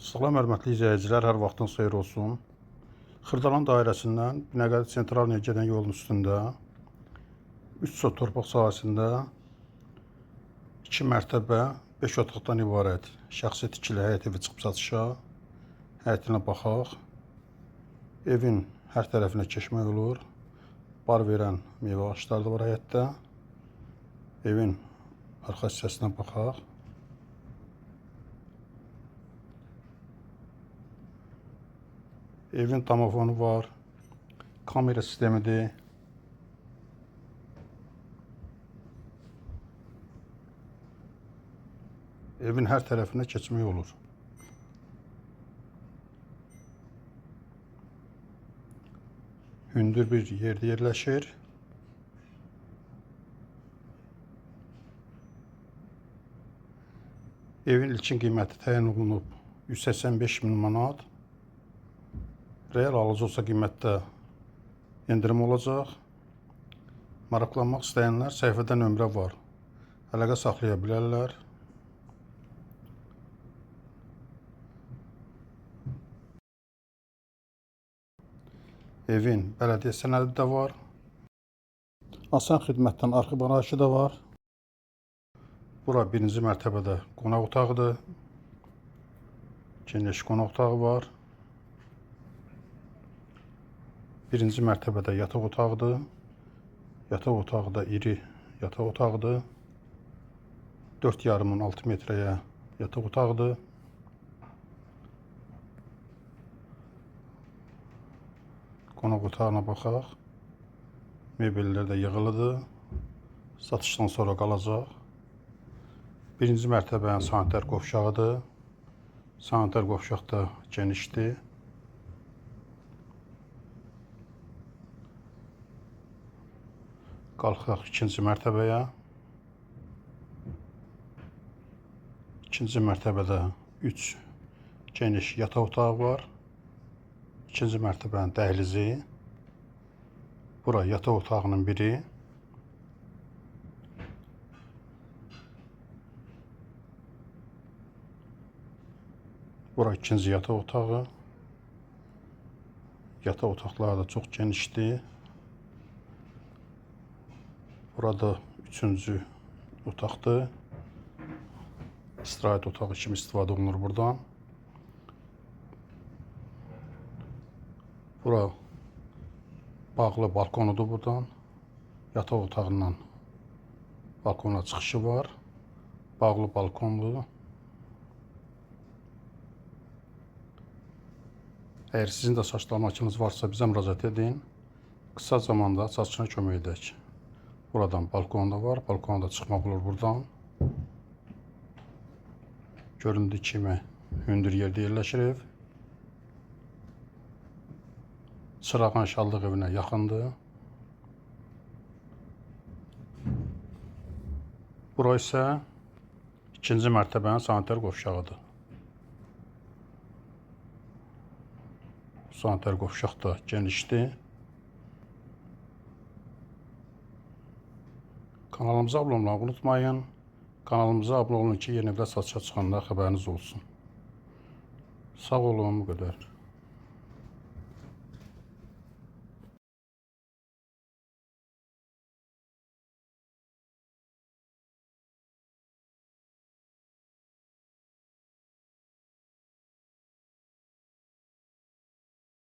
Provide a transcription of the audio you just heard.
Salam hörmətli izləyicilər, hər vaxtınız xeyir olsun. Xırdalan dairəsindən Binəqədi Sentralniya gedən yolun üstündə 3 sot torpaq sahəsində 2 mərtəbə 5 otaqdan ibarət şəxsi tikili həyət evi çıxıb satışa. Həyətinə baxaq. Evin hər tərəfinə keçmək olur. Bar verən meyvə ağacları da var həyətdə. Evin arxa hissəsinə baxaq. Evin domofonu var. Kamera sistemidir. Evin hər tərəfinə keçmək olur. Hündür bir yerdə yerləşir. Evin ilkin qiyməti təyin olunub 185 min manat. Real alıcı olsa qiymətdə endirim olacaq. Maraqlanmaq istəyənlər səhifədə nömrə var. Əlaqə saxlaya bilərlər. Evin bələdiyyə sənədi də var. Asan xidmətdən arxa barajı da var. Bura birinci mərtəbədə qonaq otağıdır. Geniş qonaq otağı var. Birinci mərtəbədə yataq otağıdır. Yataq otağı da iri yataq otağıdır. 4,5-ın 6 metrəyə yataq otağıdır. Qonaq otağına baxaq. Mebellər də yığılıdır. Satışdan sonra qalacaq. Birinci mərtəbənin sanitar qovşağıdır. Sanitar qovşaq da genişdir. Qalxaq ikinci mərtəbəyə. İkinci mərtəbədə 3 geniş yataq otağı var. İkinci mərtəbənin dəhlizi. Bura yataq otağının biri. Bura ikinci yataq otağı. Yataq otaqları da çox genişdir. Burada üçüncü otaqdır. İstirahət otağı kimi istifadə olunur buradan. Bura bağlı balkonudur buradan. Yataq otağından balkona çıxışı var. Bağlı balkondur. Əgər sizin də saçlama makineniz varsa bizə müraciət edin. Qısa zamanda satışına kömək edək. Buradan balkon da var. Balkona da çıxmaq olur buradan. Göründüyü kimi hündür yerdə yerləşir ev. Çırağan Şallıq evinə yaxındır. Bura isə ikinci mərtəbənin sanitar qovşağıdır. Sanitar qovşaq da genişdir. Kanalımıza abunə olmayı unutmayın. Kanalımıza abunə olun ki, yeni evlər satışa çıxanda xəbəriniz olsun. Sağ olun, bu qədər.